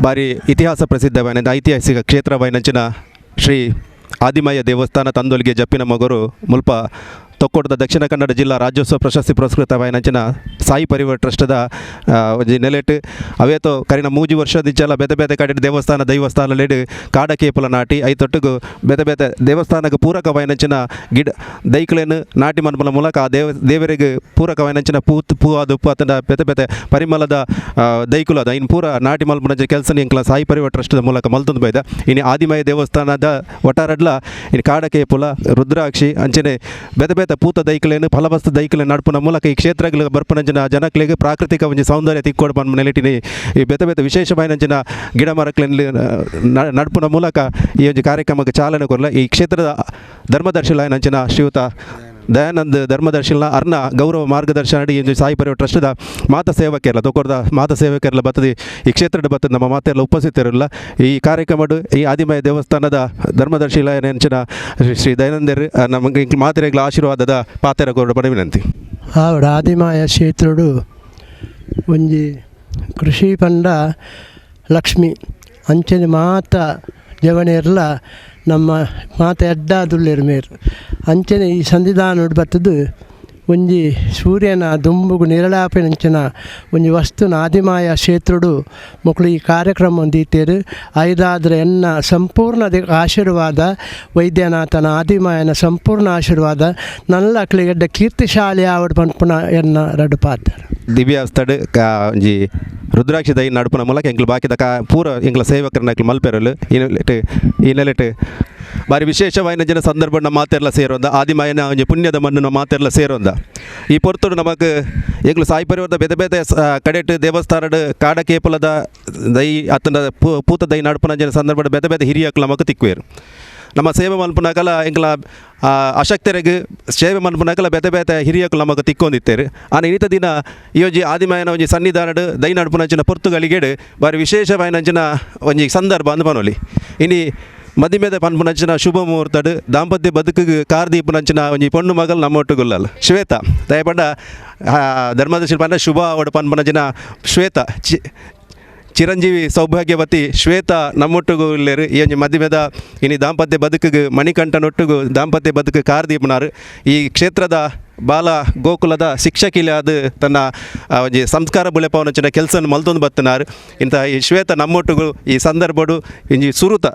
ಬಾರಿ ಇತಿಹಾಸ ಪ್ರಸಿದ್ಧವಾಯಿನ ಐತಿಹಾಸಿಕ ಕ್ಷೇತ್ರವಾಯಿನಂಚಿನ ಶ್ರೀ ಆದಿಮಯ ದೇವಸ್ಥಾನ ತಂದೊಲಿಗೆ ಜಪ್ಪಿನ ಮಗರು ಮುಲ್ಪ ತೊಕ್ಕೊಟ್ಟದ ದಕ್ಷಿಣ ಕನ್ನಡ ಜಿಲ್ಲಾ ರಾಜ್ಯೋತ್ಸವ ಪ್ರಶಸ್ತಿ ಪುರಸ್ಕೃತವಾಯಿನಂಚಿನ ಸಾಯಿ ಪರಿವಾರ ಟ್ರಸ್ಟದ ಒಂಜಿ ನೆಲೆಟ್ ಅವೇತೋ ಕರಿನ ಮೂಜಿ ವರ್ಷದಿಂಚಲ ಬೇತೆ ಬೇತೆ ಕಡೆ ದೇವಸ್ಥಾನ ದೈವಸ್ಥಾನಲೆಡ್ ಕಾಡಕೇಪುಲ ನಾಟಿ ಐತೊಟ್ಟುಗು ಬೇತೆ ಬೇತೆ ದೇವಸ್ಥಾನಕ್ಕೆ ಪೂರಕವಾಯಿನಂಚಿನ ಗಿಡ ದೈಕ್ಲೆನ್ ನಾಟಿ ಮನ್ಪುನ ಮೂಲಕ ಆ ದೇವರಿಗೆ ಪೂರಕವಾಯಿನಂಚಿನ ಪೂ ಪೂ ಅದು ಉಪ್ಪು ಅತಂಡ ಬೇತೆ ಬೇತೆ ಪರಿಮಳದ ದೈಕುಲು ಅದು ಇನ್ನು ಪೂರ ನಾಟಿ ಮಲ್ಪುನಂಚಿನ ಕೆಲಸ ಎಂಕ್ಲ ಸಾಯಿ ಪರಿವಾರ ಟ್ರಸ್ಟದ ಮೂಲಕ ಮಲ್ತೊಂದು ಬೈದ. ಇನ್ನು ಆದಿಮಯ ದೇವಸ್ಥಾನದ ಒಟ್ಟಾರಡ್ಲ ಇನ್ನು ಕಾಡಕೇಪುಲ ರುದ್ರಾಕ್ಷಿ ಅಂಚನೆ ಬೇತೆ ಬೇತೆ ಪೂತ ದೈಕ್ಲೇನು ಫಲವಸ್ತು ದೈಕ್ಲೇನು ನಡ್ಪುನ ಮೂಲಕ ಈ ಕ್ಷೇತ್ರಗಳು ಬರ್ಪುನಂಚಿನ ಜನಕ್ಲೆಗ್ ಪ್ರಾಕೃತಿಕ ಒಂಜಿ ಸೌಂದರ್ಯ ತಿಕ್ಕೋಡು ಪನ್ಪುನ ನೆಲೆಟಿನಿ ಈ ಬೇತೆ ಬೇತೆ ವಿಶೇಷವಾಯಿನಂಚಿನ ಗಿಡ ಮರಕ್ಲೆನ್ ನಡ್ಪುನ ಮೂಲಕ ಈ ಒಂಜಿ ಕಾರ್ಯಕ್ರಮಕ್ಕೆ ಚಾಲನೆ ಕೊರಲ. ಈ ಕ್ಷೇತ್ರದ ಧರ್ಮದರ್ಶಿಲಾಯಿನಂಚಿನ ಶ್ರೀಯುತ ದಯಾನಂದ್ ಧರ್ಮದರ್ಶಿನ ಅರ್ನ ಗೌರವ ಮಾರ್ಗದರ್ಶನ ಈ ಒಂಜಿ ಸಾಯಿ ಪರಿವಾರ ಟ್ರಸ್ಟದ ಮಾತಾ ಸೇವಕಿಯರ್ಲ ತೊಕೊರ್ದ ಮಾತಾ ಸೇವಕಿಯರ್ಲ ಬತ್ತದಿ ಈ ಕ್ಷೇತ್ರದ ಬತ್ತದ ನಮ್ಮ ಮಾತೆಲ್ಲ ಉಪಸ್ಥಿತರಿಲ್ಲ. ಈ ಕಾರ್ಯಕ್ರಮಡು ಈ ಆದಿಮಯ ದೇವಸ್ಥಾನದ ಧರ್ಮದರ್ಶಿಲಾಯಿನಂಚಿನ ಶ್ರೀ ದಯಾನಂದರ್ ನಮಗೆ ಮಾತೆರೆಗ್ಲ ಆಶೀರ್ವಾದದ ಪಾತೆರ ಕೊರಡು ಪಡ ವಿನಂತಿ. ಆವಡ ಆದಿಮಾಯ ಕ್ಷೇತ್ರಡು ಒಂಜಿ ಕೃಷಿ ಪಂಡ ಲಕ್ಷ್ಮಿ ಅಂಚನೆ ಮಾತ ಜವನೆರ್ಲ ನಮ್ಮ ಮಾತ ಎಡ್ಡಾದುಲ್ಲೆರ್ ಮೇರ್ ಅಂಚನೆ ಈ ಸಂಧಿಧಾನಡ್ ಬತ್ತದು ಒಂಜಿ ಸೂರ್ಯನ ದುಂಬುಗು ನಿರಳಾಪಿನಂಚಿನ ಒಂಜಿ ವಸ್ತುನ ಆದಿಮಾಯ ಕ್ಷೇತ್ರಡು ಮೊಕುಲು ಈ ಕಾರ್ಯಕ್ರಮ ದೀತೇರು. ಐದಾದ್ರೆ ಎನ್ನ ಸಂಪೂರ್ಣ ಆಶೀರ್ವಾದ ವೈದ್ಯನಾಥನ ಆದಿಮಾಯನ ಸಂಪೂರ್ಣ ಆಶೀರ್ವಾದ ನಲ್ಲ ಅಕ್ಲೆಗ್ ಎಡ್ಡೆ ಕೀರ್ತಿಶಾಲಿ ಆವಡ್ ಪನ್ಪುನ ಎನ್ನ ರಡ್ಡ್ ಪಾತೆರ. ದಿವ್ಯಾಸ್ತಡ್ ಒಂಜಿ ರುದ್ರಾಕ್ಷಿ ದೈ ನಡುಪುನ ಮೂಲಕ ಎಂಕ್ಲು ಬಾಕಿದ ಪೂರ ಎಂಕ್ಲ ಸೇವಕರನ್ನ ಅಕ್ಲು ಮಲ್ಪೆರಲು ಈ ನೆಲೆಟ್ ಬಾರಿ ವಿಶೇಷವಾಯಿನ ಜನ ಸಂದರ್ಭ ನಮ್ಮ ಮಾತೆರ್ಲ ಸೇರೋಂದ ಆದಿಮಾಯನ ಒಂಜಿ ಪುಣ್ಯದ ಮಣ್ಣು ನಮ್ಮ ಮಾತೆರ್ಲ ಸೇರೋಂದ. ಈ ಪೊರ್ತುಡು ನಮಕ್ ಎಂಕ್ಲು ಸಾಯಿ ಪರಿವಾರದ ಬೇತೆ ಬೇತೆ ಕಡೆಟ್ ದೇವಸ್ಥಾನಡ್ ಕಾಡಕೇಪುಲದ ದೈ ಅತ್ತಂಡ ಪೂತ ದೈ ನಡುಪುನ ಜನ ಸಂದರ್ಭ ಬೇತೆ ಬೇತೆ ಹಿರಿಯಕ್ಲು ನಮಕ್ ತಿಕ್ಕುವೇರು. ನಮ್ಮ ಸೇವೆ ಮಲ್ಪುನಕಲ ಎಂಕ್ಲ ಅಶಕ್ತರಿಗೆ ಸೇವೆ ಮಲ್ಪುನಕಲ ಬೇತೆ ಬೇತೆ ಹಿರಿಯಕ್ಲು ನಮಕ್ ತಿಕ್ಕೊಂದಿತ್ತೇರು. ಆನ ಇನ್ನಿತ ದಿನ ಈ ಒಂಜಿ ಆದಿಮಾಯನ ಒಂಜಿ ಸನ್ನಿಧಾನಡ್ ದೈ ನಡುಪುನಂಚಿನ ಪೊರ್ತುಗಳಿಗೆಡ್ ಬಾರಿ ವಿಶೇಷವಾಯಿನಂಚಿನ ಒಂಜಿ ಸಂದರ್ಭ ಅಂದ್ ಪನೊಲಿ. ಇನಿ ಮದಿಮೆದ ಪನ್ಪುನಂಚಿನ ಶುಭ ಮುಹೂರ್ತಡ್ ದಾಂಪತ್ಯ ಬದುಕಿಗೆ ಕಾರ್ದೀಪುನಂಚಿನ ಒಂಜಿ ಪೊಣ್ಣು ಮಗಲ್ ನಮ್ಮೊಟ್ಟುಗುಲ್ಲಲ್ ಶ್ವೇತ ದಯಪಂಡ ಧರ್ಮದ ಶಿಲ್ಪ ಶುಭ ಅವಡು ಪನ್ಪುನಂಚಿನ ಶ್ವೇತ ಚಿರಂಜೀವಿ ಸೌಭಾಗ್ಯವತಿ ಶ್ವೇತ ನಮ್ಮೊಟ್ಟುಗು ಇಲ್ಲೇರು. ಈ ಒಂಜಿ ಮದಿಮೆದ ಇನಿ ದಾಂಪತ್ಯ ಬದುಕಿಗೆ ಮಣಿಕಂಠನೊಟ್ಟುಗು ದಾಂಪತ್ಯ ಬದುಕು ಕಾರ್ದೀಪುನಾರು. ಈ ಕ್ಷೇತ್ರದ ಬಾಲ ಗೋಕುಲದ ಶಿಕ್ಷಕಿಲಾದ ತನ್ನ ಒಂಜಿ ಸಂಸ್ಕಾರ ಬುಳೆಪವನಂಚಿನ ಕೆಲಸನ ಮಲ್ತೊಂದು ಬತ್ತನಾರು. ಇಂಥ ಈ ಶ್ವೇತ ನಮ್ಮೊಟ್ಟುಗು ಈ ಸಂದರ್ಭಡು ಇಂಜಿ ಸುರುತ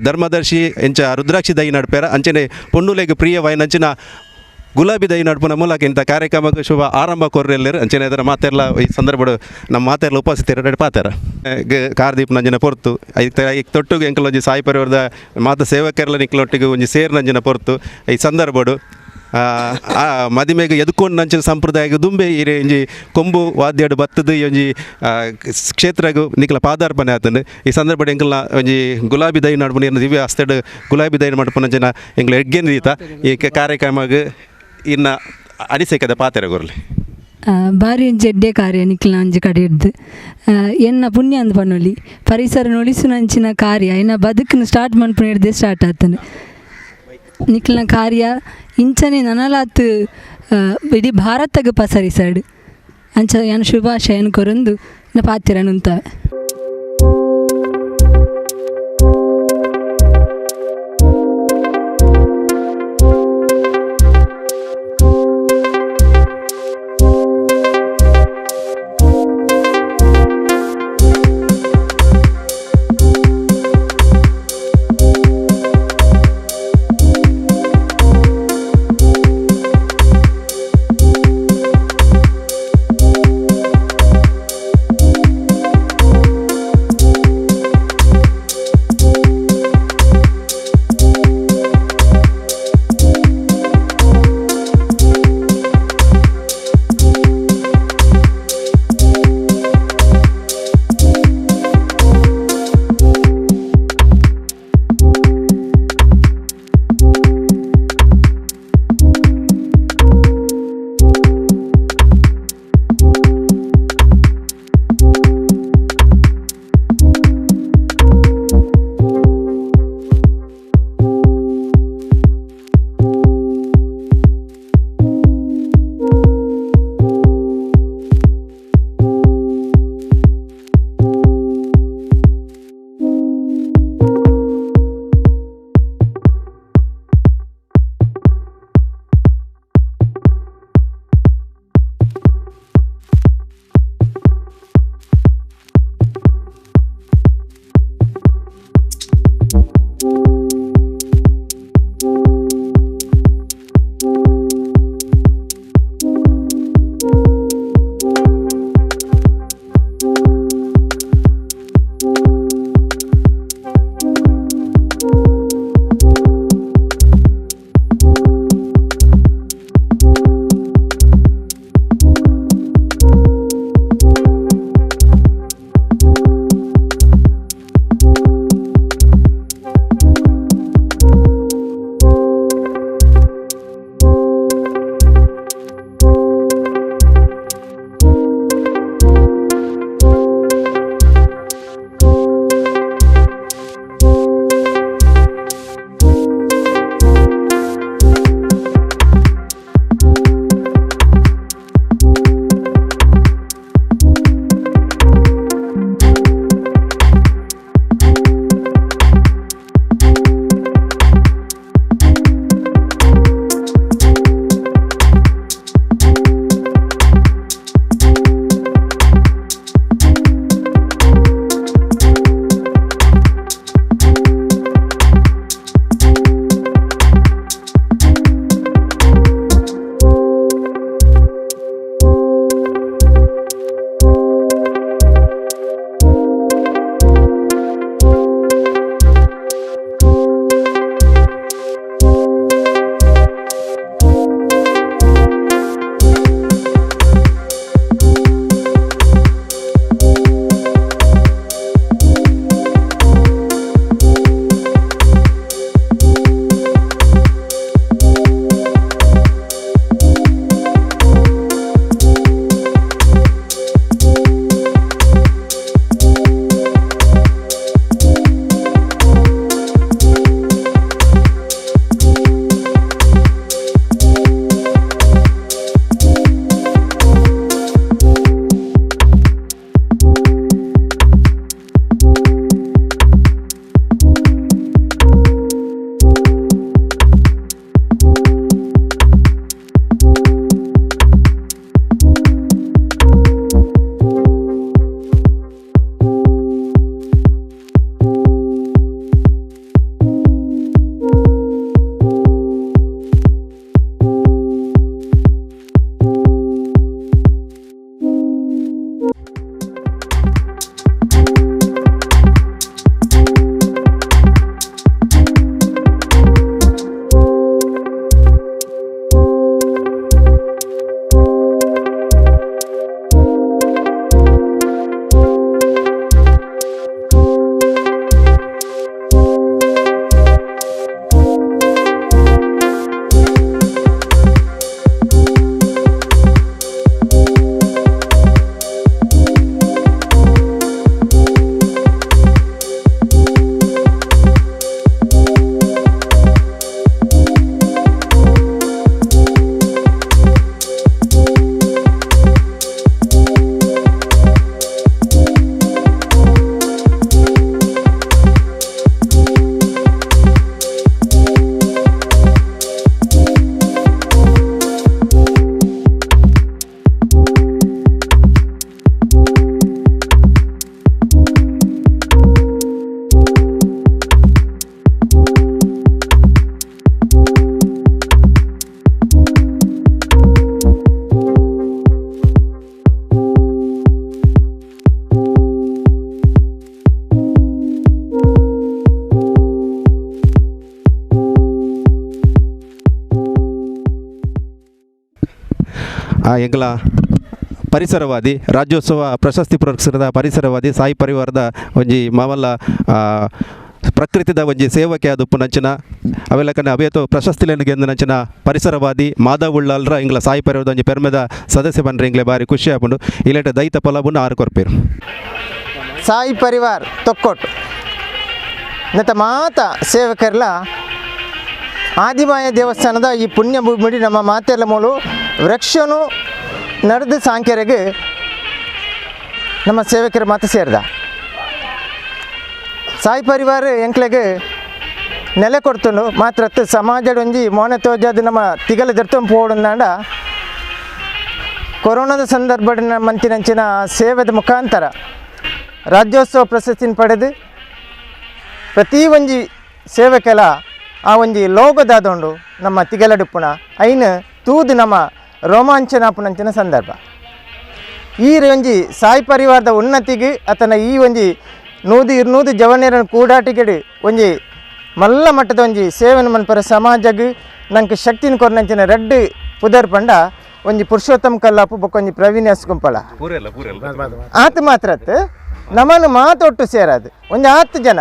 ಧರ್ಮದರ್ಶಿ ಎಂಚ ರುದ್ರಾಕ್ಷಿ ದೈ ನಡ್ಪೇರ ಅಂಚನೆ ಪೊಣ್ಣುಲೆಗ್ ಪ್ರಿಯವಾಯಿನಂಚಿನ ಗುಲಾಬಿ ದೈ ನಡ್ಪುನ ಮೂಲಕ ಇಂಥ ಕಾರ್ಯಕ್ರಮಕ್ಕೆ ಶುಭ ಆರಂಭ ಕೊರ್ರೆಲ್ಲರು. ಅಂಚನೆ ಅದರ ಮಾತೆಲ್ಲ ಈ ಸಂದರ್ಭಡು ನಮ್ಮ ಮಾತೆಲ್ಲ ಉಪಸ್ಥಿತರು ಪಾತೆರ ಕಾರ್ದೀಪ್ ನಂಜಿನ ಪೊರ್ತು ಐತ ತೊಟ್ಟುಗು ಎಂಕಲೊಂಜಿ ಸಾಯಿ ಪರಿವಾರದ ಮಾತ ಸೇವಕರೆಲ್ಲ ನಿಕ್ಲೊಟ್ಟಿಗೆ ಒಂಜಿ ಸೇರ್ ನಂಜಿನ ಪೊರ್ತು ಈ ಸಂದರ್ಭಡು ಮದಿಮೆಗೆ ಎದ್ಕೊಂಡು ನಂಚಿನ ಸಂಪ್ರದಾಯಕ್ಕೆ ದುಂಬೆ ಈ ಒಂಜಿ ಕೊಂಬು ವಾದ್ಯಡು ಬತ್ತದು ಈ ಒಂಜಿ ಕ್ಷೇತ್ರಗ್ ನಿಕ್ಲ ಪಾದಾರ್ಪಣೆ ಆತಂಡು. ಈ ಸಂದರ್ಭಡ್ ಎಂಕಲ್ನ ಒಂಜಿ ಗುಲಾಬಿ ದೈ ನಡ್ಪುನ ದಿವ್ಯ ಹಸ್ತಡ್ ಗುಲಾಬಿ ದೈ ನಡ್ಪುನಂಚಿನ ಎಂಕ್ಲ ಎಡ್ಗೆನ್ ದೀತ ಈ ಕಾರ್ಯಕ್ರಮಗ್ ಇನ್ನ ಅನಿಸಿಕದ ಪಾತೆರ ಗೊರ್ಲಿ. ಬಾರಿ ಒಂಜಿ ಎಡ್ಡೆ ಕಾರ್ಯ ನಿಕ್ಲ ಒಂಜಿ ಕಡೆ ಹಿಡ್ದು ಎನ್ನ ಪುಣ್ಯ ಅಂದ್ ಪನೊಲಿ ಪರಿಸರ ನೊಲಿಸುನಂಚಿನ ಕಾರ್ಯ ಎನ್ನ ಬದುಕನ್ನು ಸ್ಟಾರ್ಟ್ ಮನ್ಪುನ ಹಿಡ್ದೆ ಸ್ಟಾರ್ಟ್ ಆತಂಡು. ನಿಕ್ಲನ ಕಾರ್ಯ ಇಂಚನೆ ನನಲಾತ್ ಇಡೀ ಭಾರತಗ್ ಪಸರಿಸಾಡು ಅಂಚ ಯಾನ್ ಶುಭಾಶಯನ್ ಕೊರೊಂದು ಎನ್ನ ಪಾತೆರನ್ ಉಂತಾವೆ. ಎಂಕಲ ಪರಿಸರವಾದಿ ರಾಜ್ಯೋತ್ಸವ ಪ್ರಶಸ್ತಿ ಪುರಸ್ಕೃತ ಪರಿಸರವಾದಿ ಸಾಯಿ ಪರಿವಾರದ ಒಂಜಿ ಮಾಮಲ್ಲ ಪ್ರಕೃತಿದ ಒಂಜಿ ಸೇವಕೆ ಅದು ಉಪ್ಪುನಂಚಿನ ಅವೆಲ್ಲ ಕಣ್ಣೆ ಅವೇತೋ ಪ್ರಶಸ್ತಿలను ಗೆಂದಿನಂಚಿನ ಪರಿಸರವಾದಿ ಮಾಧವ್ ಉಳ್ಳಾಲ್ರ ಇಂಗ್ಲ ಸಾಯಿ ಪರಿವಾರದ ಒಂಜಿ ಪೆರ್ಮೆದ ಸದಸ್ಯ ಪನ್ರೆ ಇಂಗ್ಲೆ ಬಾರಿ ಖುಷಿ ಆಪುಂಡು. ಇಲೇಟ ದೈತ ಪೊಲಬುನು ಆರು ಕೊರ್ಪೇರು. ಸಾಯಿ ಪರಿವಾರ್ ತೊಕ್ಕೊಟ್ಟು ನೆತ್ತ ಮಾತ ಸೇವಕರ್ಲ ಆದಿಮಾಯ ದೇವಸ್ಥಾನದ ಈ ಪುಣ್ಯ ಭೂಮಿಡಿ ನಮ್ಮ ಮಾತೆಲ್ಲ ಮೂಲು ವೃಕ್ಷನು ನಡೆದು ಸಾಂಖ್ಯರಿಗೆ ನಮ್ಮ ಸೇವಕರ ಮಾತು ಸೇರಿದ. ಸಾಯಿ ಪರಿವಾರ ಎಂಕ್ಲೆಗೆ ನೆಲೆ ಕೊಡ್ತುಂಡು ಮಾತ್ರ ಸಮಾಜದ ಒಂಜಿ ಮೋನೆ ತೋಜಾದ ನಮ್ಮ ತಿಗಲ ದರ್ತೊಂದು ಪೋಡುಂದಾಂಡ ಕೊರೋನಾದ ಸಂದರ್ಭ ಮಂತಿನಂಚಿನ ಸೇವೆದ ಮುಖಾಂತರ ರಾಜ್ಯೋತ್ಸವ ಪ್ರಶಸ್ತಿನ ಪಡೆದು ಪ್ರತಿ ಒಂಜಿ ಸೇವಕೆಲ ಆ ಒಂಜಿ ಲೋಗದಾದೊಂಡು ನಮ್ಮ ತಿಗಲಡುಪ್ಪುನ ಐನು ತೂದು ನಮ್ಮ ರೋಮಾಂಚನಾಪುನಂಚಿನ ಸಂದರ್ಭ. ಈ ಒಂಜಿ ಸಾಯಿ ಪರಿವಾರದ ಉನ್ನತಿಗೆ ಅತನ ಈ ಒಂಜಿ 100-200 ಜವನೇರನ ಕೂಡಾಟಿಗೆಡು ಒಂಜಿ ಮಲ್ಲ ಮಟ್ಟದ ಒಂಜಿ ಸೇವನ ಮನ್ಪರ ಸಮಾಜಗ್ ನಂಗೆ ಶಕ್ತಿನ ಕೊರ್ನಂಚಿನ ರಡ್ಡು ಪುದರ್ ಪಂಡ ಒಂಜಿ ಪುರುಷೋತ್ತಮ ಕಲ್ಲಾಪು ಬೊಕ್ಕೊಂಜಿ ಪ್ರವೀಣ್ ಎಸ್ ಗುಂಪಳ ಆತ ಮಾತ್ರ ನಮ್ಮನ್ನು ಮಾತೊಟ್ಟು ಸೇರಾದು ಒಂಜಿ 10 ಜನ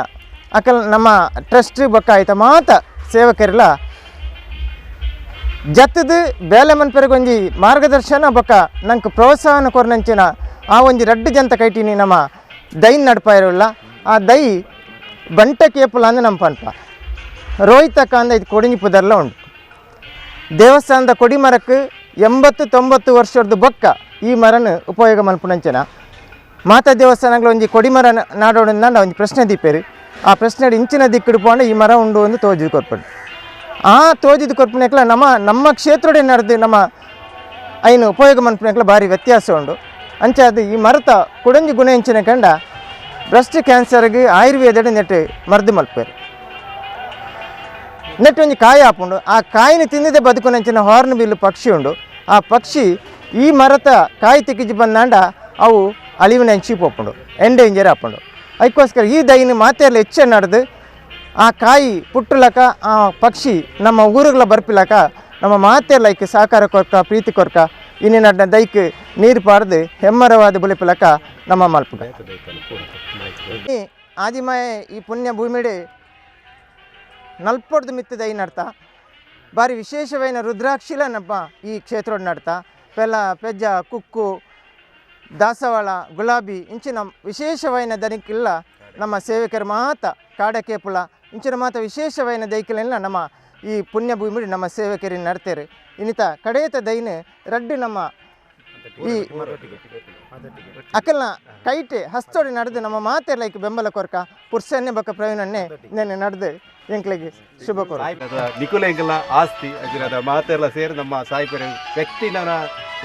ಅಕಲ್ ನಮ್ಮ ಟ್ರಸ್ಟ್ ಬೊಕ್ಕ ಆಯ್ತ ಮಾತ ಸೇವಕರೆಲ್ಲ ಜತ್ತದು ಬೇಲೆ ಮನ್ಪೆರಗ್ ಒಂಜಿ ಮಾರ್ಗದರ್ಶನ ಬೊಕ್ಕ ನಂಗೆ ಪ್ರೋತ್ಸಾಹನ ಕೊರ್ನಂಚಿನ ಆ ಒಂಜಿ ರಡ್ಡು ಜಂತ ಕೈಟಿನಿ ನಮ್ಮ ದೈನ್ ನಡ್ಪಾಯಿರೋಲ್ಲ. ಆ ದೈ ಬಂಟ ಕೇಪುಲ ಅಂದ್ ನಮ್ಮ ಪನ್ಪ ರೋಹಿತಕ್ಕ ಅಂದ ಇದು ಕೊಡಿಂಜಿ ಪುದರ್ಲ ಉಂಟು. ದೇವಸ್ಥಾನದ ಕೊಡಿಮರಕ್ಕೆ 80-90 ವರ್ಷದ ಬೊಕ್ಕ ಈ ಮರನ ಉಪಯೋಗ ಮನ್ಪುನಂಚಿನ ಮಾತಾ ದೇವಸ್ಥಾನಗಳು ಒಂಜಿ ಕೊಡಿಮರ ನಾಡೋಣ ಒಂಜಿ ಪ್ರಶ್ನೆ ದೀಪೇರು. ಆ ಪ್ರಶ್ನೆ ಇಂಚಿನ ದಿಕ್ಕಿಡು ಪೋಂಡ ಈ ಮರ ಉಂಡು ಒಂದು ತೋಜಿದ ಕೊರ್ಪುಂಡು. ಆ ತೋಜಿದ ಕೊರ್ಪುನಕ್ಲ ನಮ್ಮ ನಮ್ಮ ಕ್ಷೇತ್ರಡೆ ನಡೆದು ನಮ್ಮ ಐನು ಉಪಯೋಗ ಮನ್ಪುನಕ್ಲ ಭಾರಿ ವ್ಯತ್ಯಾಸ ಉಂಡು. ಅಂಚೆ ಅದು ಈ ಮರತ ಕುಡಂಜಿ ಗುಣ ಇಂಚಿನ ಕಂಡ ಬ್ರೆಸ್ಟ್ ಕ್ಯಾನ್ಸರ್ಗೆ ಆಯುರ್ವೇದಡೆ ನೆಟ್ಟು ಮರ್ದು ಮಲ್ಪೇರು. ನೆಟ್ಟು ಒಂಜಿ ಕಾಯಿ ಆಪುಂಡು. ಆ ಕಾಯಿನ ತಿಂದಿದೆ ಬದುಕುನಂಚಿನ ಹಾರ್ನ್ ಬಿಲ್ಲು ಪಕ್ಷಿ ಉಂಡು. ಆ ಪಕ್ಷಿ ಈ ಮರತ ಕಾಯಿ ತಿಕ್ಕಿಜಿ ಬಂದಾಂಡ ಅವು ಅಳಿವಿನ ಅಂಚಿ ಪೋಪುಂಡು, ಎಂಡೇಂಜರ್ ಆಪುಂಡು. ಅದಕ್ಕೋಸ್ಕರ ಈ ದೈನ ಮಾತೆಲ್ಲ ಹೆಚ್ಚು ನಡೆದು ಆ ಕಾಯಿ ಪುಟ್ಟಲಕ ಆ ಪಕ್ಷಿ ನಮ್ಮ ಊರುಗಳ ಬರ್ಪಿಲಕ ನಮ್ಮ ಮಾತೆಲ್ಲ ಐಕ್ ಸಹಕಾರ ಕೊರ್ಕ ಪ್ರೀತಿ ಕೊರ್ಕ ಇನ್ನಿನ ದೈಕ್ ನೀರು ಪಾರ್ದು ಹೆಮ್ಮರವಾದ ಬುಲಿಪಿಲಕ ನಮ್ಮ ಮಲ್ಪುಗ. ಆದಿಮಾಯ ಈ ಪುಣ್ಯ ಭೂಮಿಡೆ ನಲ್ಪೊಡ್ದು ಮಿತ್ತ ದೈ ನಡ್ತಾ ಭಾರಿ ವಿಶೇಷವೈನ ರುದ್ರಾಕ್ಷಿಲ ನಮ್ಮ ಈ ಕ್ಷೇತ್ರೋಡ್ ನಡ್ತಾ ಪೆಲ್ಲ ಪೆಜ್ಜ ಕುಕ್ಕು ದಾಸವಾಳ ಗುಲಾಬಿ ಇಂಚಿನ ವಿಶೇಷವೈನ ದನಿಕಿಲ್ಲ ನಮ್ಮ ಸೇವಕರ ಮಾತ ಕಾಡಕೇಪುಲ ಇಂಚಿನ ಮಾತ ವಿಶೇಷವೈನ ದೈಕಿಲೆಲ್ಲ ನಮ್ಮ ಈ ಪುಣ್ಯ ಭೂಮಿ ನಮ್ಮ ಸೇವಕರಿಗೆ ನಡ್ತೇರು. ಇನ್ನಿತ ಕಡೇತ ದೈನ ರಡ್ಡು ನಮ್ಮ ಈ ಅಕಲ್ನ ಕೈಟೆ ಹಸ್ತೋಡಿ ನಡೆದು ನಮ್ಮ ಮಾತೆಲ್ಲ ಐಕ್ ಬೆಂಬಲ ಕೊರ್ಕ ಪುರ್ಸನ್ನೇ ಬೊಕ್ಕ ಪ್ರವೀಣನ್ನೇ ನೆನ್ನೆ ನಡೆದು ಎಂಕ್ಲೆಗೆ ಶುಭ ಕೋರ. ನಿಕುಲ ಎಂಕಲ್ನ ಆಸ್ತಿ ಅಜಿರದ ಮಾತೆಲ್ಲ ಸೇರಿ ನಮ್ಮ ಸಾಯಿಪರ ವ್ಯಕ್ತಿ ನನ್ನ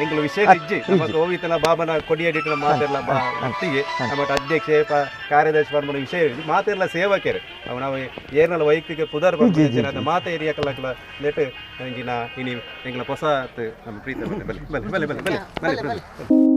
ಎಂಕಲು ವಿಶೇಷ ಇಜ್ಜಿ ನಮ್ಮ ಕೋವಿತನ ಬಾಬನ ಕೊಡಿಯಡಿಟ್ಟಿನ ಮಾತೆಲ್ಲ ವ್ಯಕ್ತಿಗೆ ನಮ್ಮ ಅಧ್ಯಕ್ಷೆ ಕಾರ್ಯದರ್ಶಿ ಪರ್ಮನ ವಿಷಯ ಮಾತೆಲ್ಲ ಸೇವಕರು ಅವು ನಾವು ಏನೆಲ್ಲ ವೈಯಕ್ತಿಕ ಪುದರ್ ಬಂದ ಮಾತೆ ಏರಿಯಾಕಲ್ಲ ನೆಟ್ ಎಂಜಿನ ಇನಿ ಎಂಕಲ ಹೊಸ ನಮ್ಮ ಪ್ರೀತಿ ಬಲೆ ಬಲೆ ಬಲೆ ಬಲೆ ಬಲೆ ಬಲೆ.